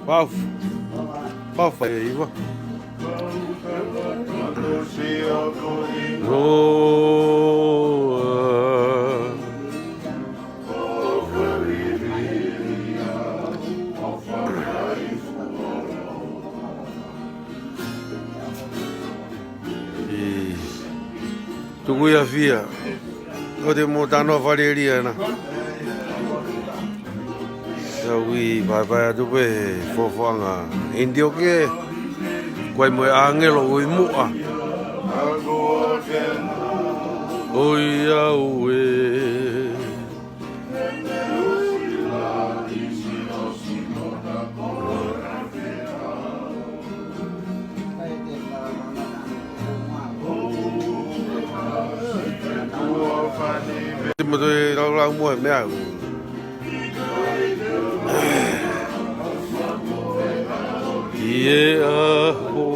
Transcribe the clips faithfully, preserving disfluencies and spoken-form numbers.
Pau. Pau fai e iwa. Noa. ʻI Tukuiafia. Ko te mo tano falelia na. Sa ui paepae atu pē he fofoʻanga ʻEntioke. Kuo ʻi ai mo e ʻāngelo ʻi muʻa. ʻOiauē. Te mo toe laulau mo e meʻa. ʻI he ʻaho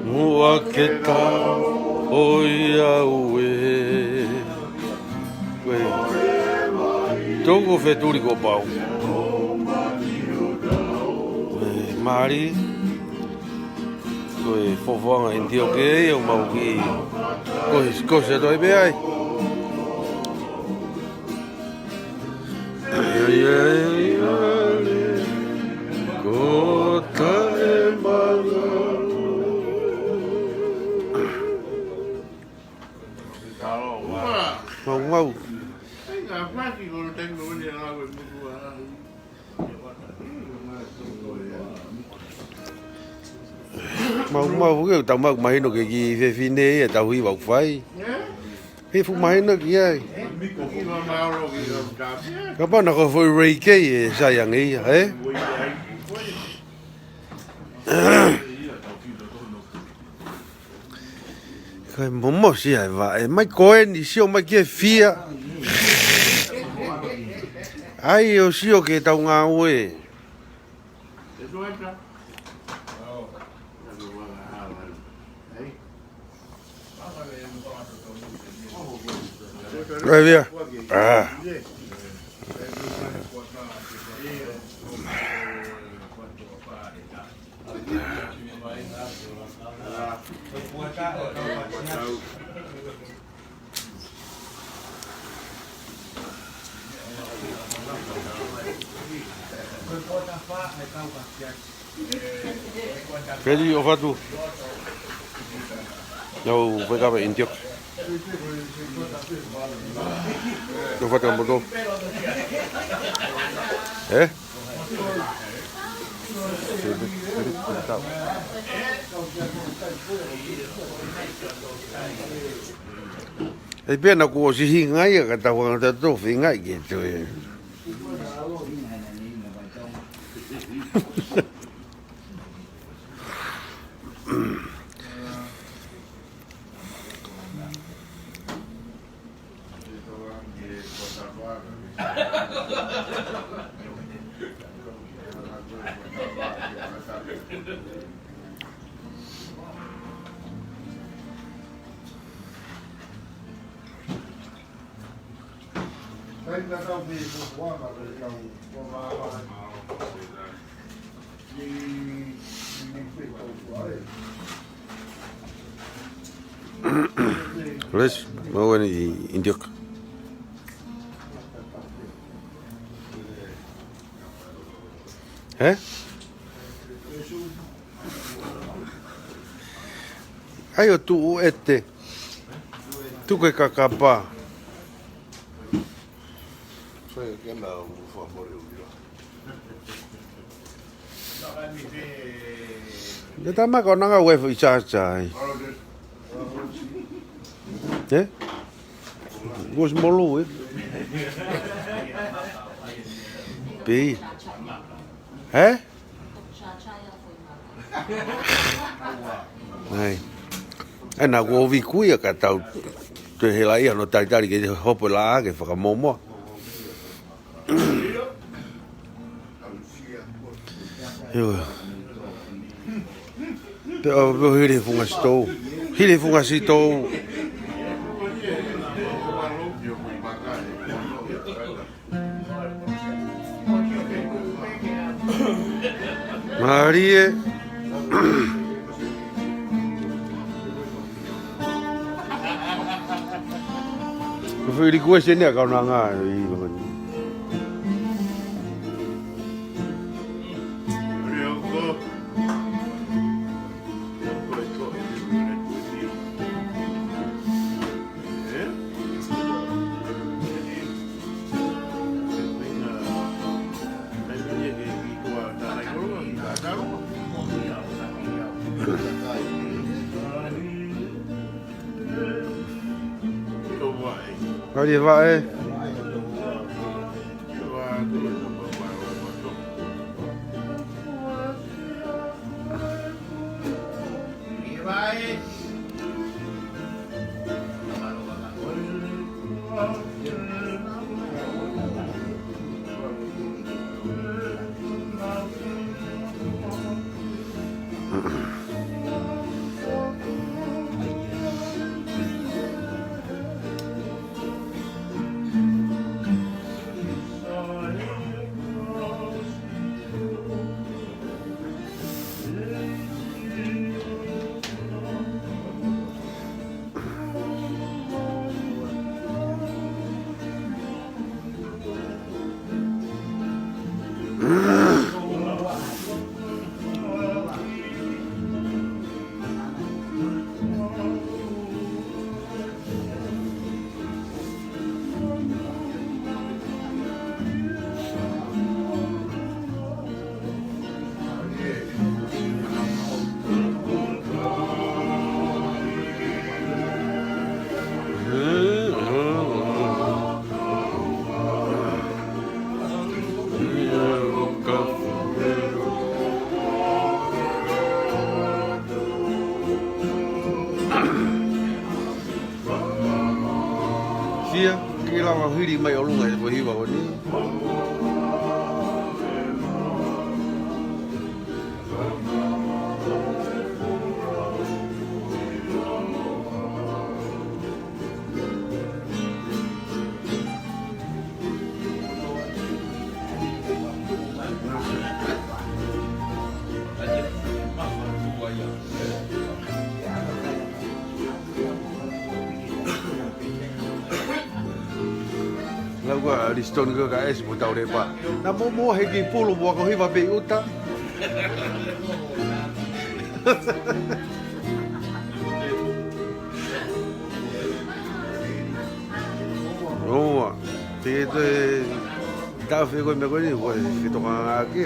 muʻa ke tau ʻoiauē. Ko e toko fetuli ko Pau. E mali. Ko e fofoʻanga ʻEntioke ia ʻoku mau kiʻi kosi, kosi atu ai pē ai. Ai, ai, ai, ko taʻemangalo. Mau, mau. Mau, mau, ke tau mau mahino ke ki fefine ia tau hiva ʻoku fai. He fuʻu mahino ki ai. Kapau naʻa ko e foʻi reiki ʻe sai ange ia, ē? Kae momosi ai vaʻe, mai ko eni sio mai ki he fia. ʻAi ʻo sio ki he tau ngāue. Right here. Ah. Peli ʻo fatu. Nau fai kapa ʻEntioke. ʻO fatu ʻa moto. Ē? ʻE pena kuo ʻosi hinga ia ka tau anga tatou finga i ke toe. Let's go in the India. Ē? ʻAi ʻo tuʻu ʻete. Tuku e kakapa. Ia tā maka o nanga uefu i sāsā ai. Ē? Kuo ʻosi molū, ē? Pē. Ē? Ai. ʻE na kuo vikui ia ka tau te hela ia no talitali ke hopo la ke fakamōmoa. Io. Pe o, pe o hili funga sitou. Hili funga sitou. Mālie. Ko e foʻi request eni ʻa e kaunanga ʻi he vaka ni. Mālie e vaʻe. Sia, ke lava hili mai ʻolunga e foʻi hiva ko eni. Lau ka Lisitoni ko ka esi mo tau lepa. Na mo mo he ki pulu mo ako hiva pe uta. Roa. Te te tau fe ko me ko ni ko ke toka ngaki.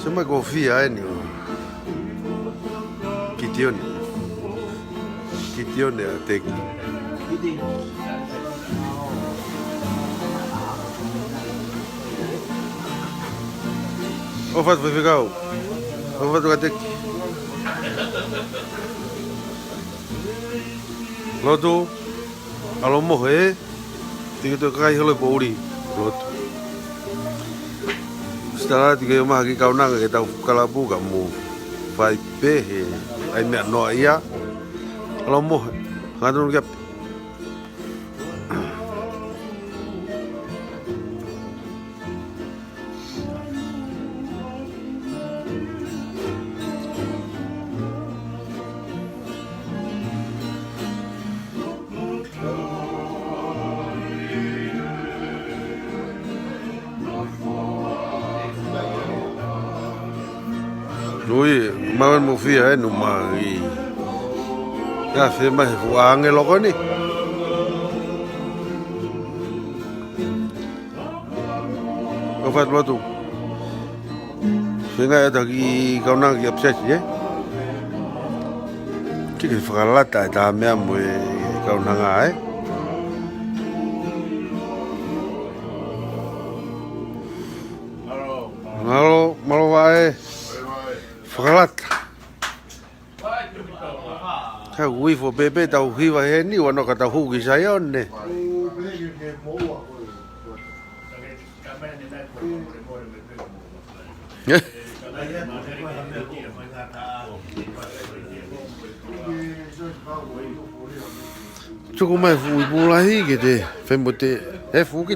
Sema ko fia eni ʻo Kitione. Kitione ʻa Teki. ʻOfa atu faifekau. ʻOfa atu ka Teki. Lotu. ʻAlo mohe. Tiki toe kai holo e poʻuli. Lotu. Sitala tiki o maha ki kaunanga ke tau kalapu ka mo fai pē he ʻai meʻa noa ia. ʻAlo mohe. Hangatonu kia Lui, mau en mo fia e nu mai. Ka fe mai he fuʻu ange loko ni. ʻOfa atu lotu. Fenga e taki kaunanga ki upset, ē? Tiki fakalata e tā meʻa mo e kaunanga, ē? Mālō, mālō vaʻe. Fakalata. Ka ui fo pepe tau hiva heni, ua no ka tau hū ki Saione. Tuku mai fuʻu ipu lahi ke te femote he fuki.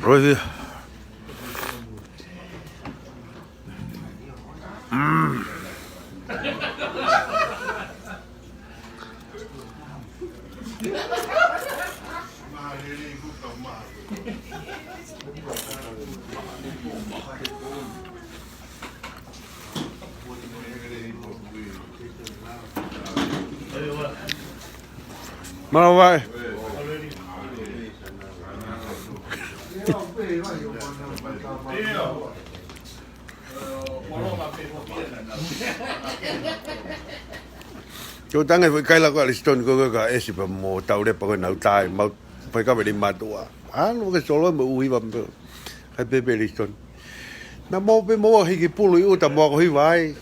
Right here. Mm. Mālō e. Ko e tangi foʻi kaila ko ē ʻa Lisitoni ko ē ka ʻesi pē mo Taulepa ko ē nau tai, mau fai ka veli mātuʻa. Anu ke solo mo ui va mo. Kai pepe Lisitoni. Naʻa mau pē mau hiki pulu ʻi ʻuta mo ako hiva ai.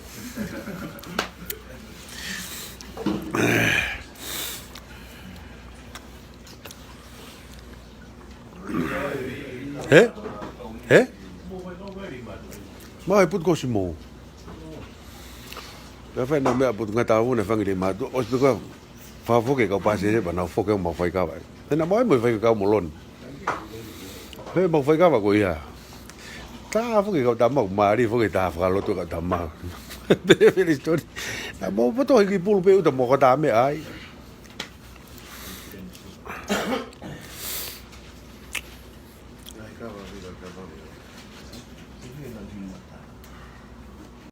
He? He? Mau e putu ko Simo. Pea fai na meʻa putu ngata au na fangi le mātuʻa. ʻOsi pē ko e fakafoki kau pāsese pea nau foki mo fai kava. He naʻa mau e mo fai kau mo Loni. He mau fai kava ko ia. Tā foki kau tā mau mali foki tā fakalotu kau tā mau. Pepe Lisitoni. Naʻa mau poto hiki pulu pē ʻuta mo ko tā meʻa ai.